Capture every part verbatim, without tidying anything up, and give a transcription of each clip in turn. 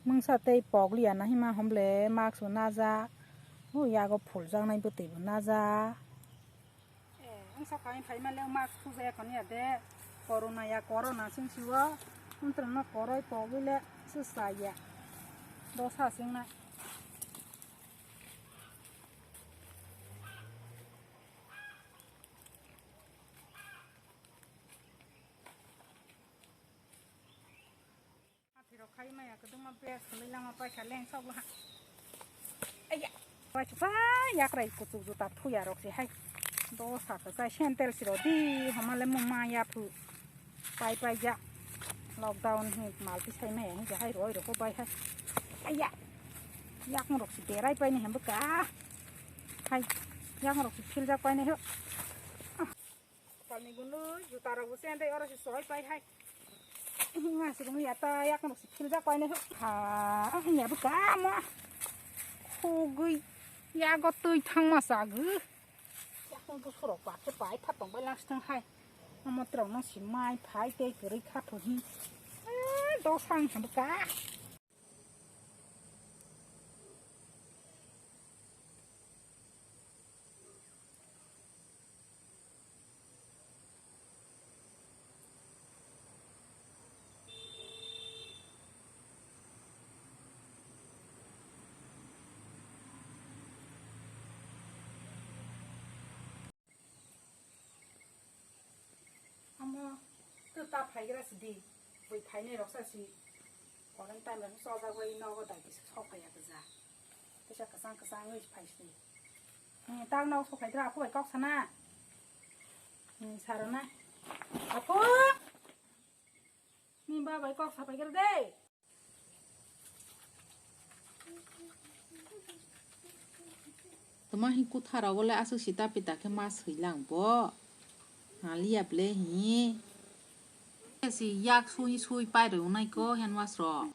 Mungsa tei pokliya na hima homle mask bo naja. O yago phuljaknai bwtwi bo naja. Eh, wngsa phai phai male mask thubaya kono ya de. Corona ya corona sing siwo. Wngtwrwngno koroi pogwi le swsa ya. Dosa singna. Aphirok khai maya kwdwma bag khwlai lama paikha leng sok laha. Aiya. Paikha yakrai kuchuk juta thuya rok se hai. Dosa kwchai sandal siro di homa le mung ma ya phu. Pai pai ja. Lockdown hi mal ti sai maya hi ja hai roi rok bai hai. Aiya. Yakung rok si berai pai ni hem bwkha. Hai. Yakung rok si philjak pai ni ho. Salni gunui juta rok bo se andai oro se soi pai hai. Hinga se gunui ata yakno se philjak pai ne ho. Ha, ya bo kamo. Khogui yago twi thangma sagu. Yakno bo surok ba se pai pha tong bai lang stang hai. Amo trok no si mai phai tei kwrwi kha pho hi. Eh, dosang ha bo ka. Amo twi ta phaigra sidi, bui phainai roksa si, quarantine rok chojak bai nogo dai kisa sok phaiya kwja. Kisa kwchang kwchang wngwi phai sidi. Hmm, tak nogo sok phaidra, aphu bai kok sana. Hmm, saro na. Aphu! Ni ba bai kok sa phaigra de. Tama hi kutha rogo le aswk sita pita khe ma swi lang bo. Haliya ble hi. Si yak sui sui pai rw nai ko hand wash ro.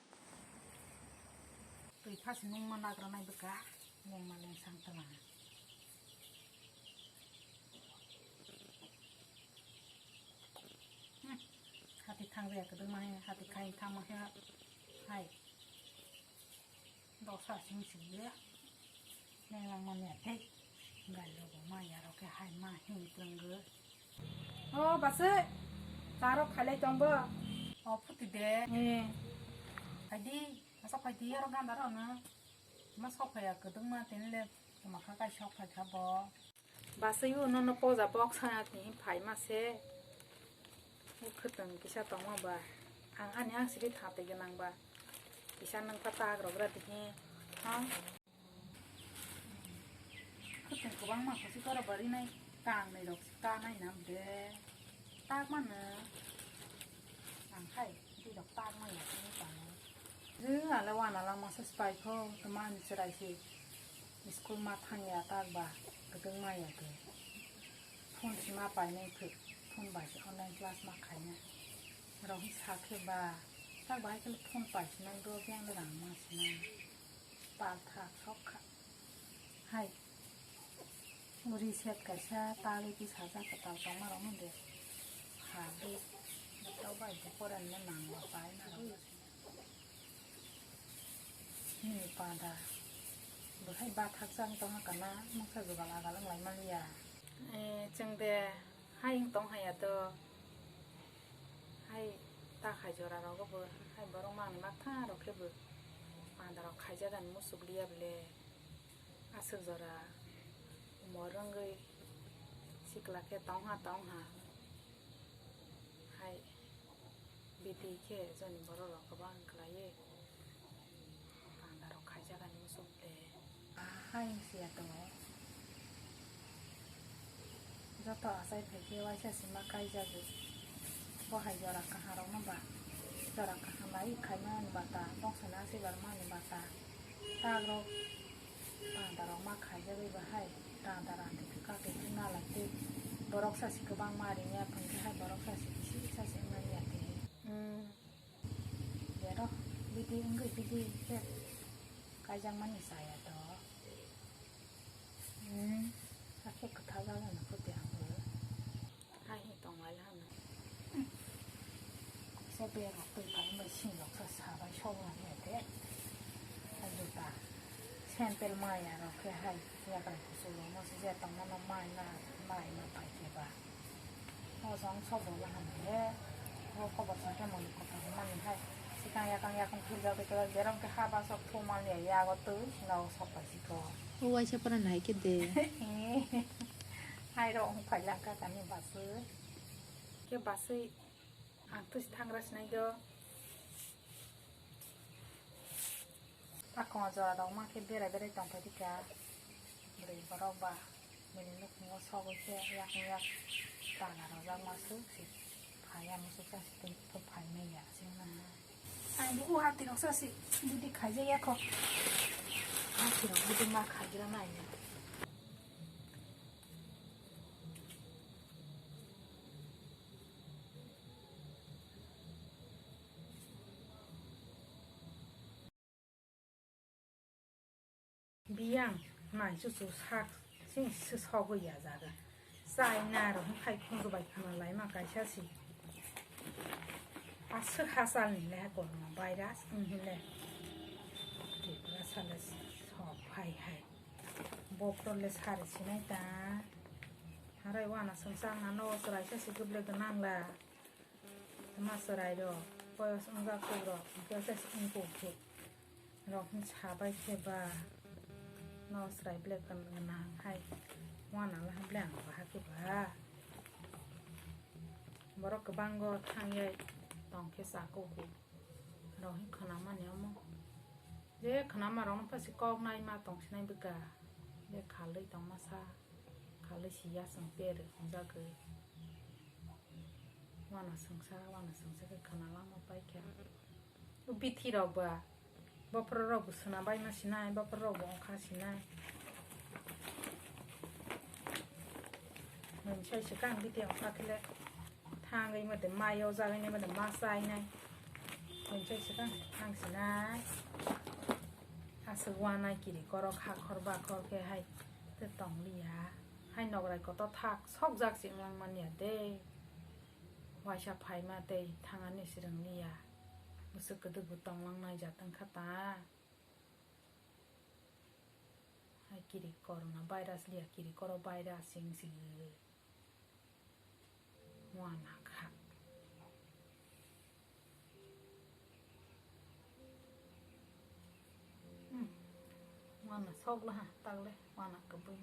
Twi phasi nung ma nagra nai bwkha. Nung ma leng sang tama. Hmm. Hati thang ya kedung ma he, hati khai thang ma he. Hai. Dosa sing sing ya. Neng lang ma ne te. Gal lo bo ma ya ro ke hai ma he tengge. Oh, base. Taro khalai tong bo. Oh, phuti de. Eh. Hai di, asa khai di ya ro ganda ro na. Ma sok phai ya kedung ma ten le. Ma kha kai sok phai kha bo. Basai o nono poja boksa ni phai ma se. O khwtwng kisa tongma ba. Ang ani ang siri thate gwnang ba. Kisa nang pa tak rok ra dihi. Ha? Khwtwng kwbangma khusi koro bari nai kang nai rok si ka nai nam de. Tak mano. Ang khai di rok tak ma ya ni tamo. Je ale wana lang masa spai kho, teman cherai si. School ma thang ya tak ba, kedung ma ya ke. Phone si ma pai nai thik, phone bai si online class ma khai na. Rok hi sa khe ba, tak ba hai khe phone pai si nai do byang rang ma si na. Pal thak sok kha. Hai. Uri set kaisa tali ki sajak kwtal tongma rok no de. Ha de. Tau bai bo koran no nang ba pai na rok. Ni pada. Bo hai ba thak chang tongma kana moksa jugal agal wng lai man ya. Eh, chwng de hai wng tong hai ya to. Hai ta khai jora rogo bo hai borok mang ni mak tha rok khe bo. Pada rok khai jaga ni musuk liya bole. Aswk jora umor wngwi sikla khe tongha tongha hai biti khe joni borok rok kwbang khlaiwi panda rok khaijak ani muchung le. Hai wngsiya tongo joto achai phaikhe waisa sima kaijago. Bo hai jora kaha rokno ba jora kaha bai khaimani bata boksa na se barmani bata. Tagrok tandarok ma khaijagwi bahai tandar randwi khe kake himna lai tei borok sasi kwbangma ringya thwngkhe hai borok sasi bisi sasi wngmani ya tei. Hmm. Berok bidi wngwi bidi khe kaijakmani chaya to. Hmm. Hakhe kwthajak wngkhe tei ang bo. Hai hi tonglai hano. Kisa berok twi pai bai singloksa sabai sogna hiya de. Sample maya rok khe hai yakra kuchuk rok no se je tongma no mai na mai ma pai khe ba. O jang sobo la ham khe o kobo sa khe mani kota mani hai sikang yakang yakang thurjak khe jerong khe haba sok thu mani yago twi sino sok pai sikho. O waisa pora nai khe de. Hai rok wng phai lang kha kani baswi. Khe baswi ang twi thangra sinai do. Pakong jora rok ma khe berai berai tong phai dikha. Bwrwi borok ba bini nukhungo sogwi khe yak yak tala rojak ma swk se phai ya musuk ta se tei phai manya se wngna. Ang buku hati rok sa se bidi khaijak ya kho. Hati rok bidi ma khaigra nai. Biyang nai chuchu sak sing sogwi ya jaga. Chai na rok khai khunju bai khana lai ma kaisa si. Aswk hachal ni le corona virus wng hin le. Tripura sale sok phai hai. Bokhorok le sari sinai ta. Harai wana swngchang na no chwrai sa si guble gwnang la. Ma chwrai rok, boyos wngjak kuk rok, hwnkhe se wngkuk khe rok hwn sabai khe ba no chwrai ble gwnang hai wana la ble ang baha khe ba. Borok kwbanggo thang ye tong khe cha kuk khe rok hwn khwnamani omo. Je khwnama rok no pha se kok nai ma tong sinai bwkha. Je khalwi tong masa, khalwi si ya chwng per wngjagwi. Wana swngsa, wana swngsa khe khwna langma paikha. O bithi rok ba, bophor rok bo swna bai ma sinai, bophor rok bo ongkha sinai. Mungsai swkang bithi ongkha khe le thangwi mode mai o jagwi nai mode ma chai nai. Mungsai swkang thang sinai. Aswk wanai kiri korok hakhor bakhor khe hai tei tong liya. Hai nograi kotor thak sokjak se wnglang manya de. Waisa phaima tei thangani swrwng liya. Bwswk kwdwk bo tonglang nai jat wngkha ta. Hai kiri corona virus liya, kiri koro virus sing sing. Wana kha. Hmm. Wana sok la ha, tak le wana kwbwi.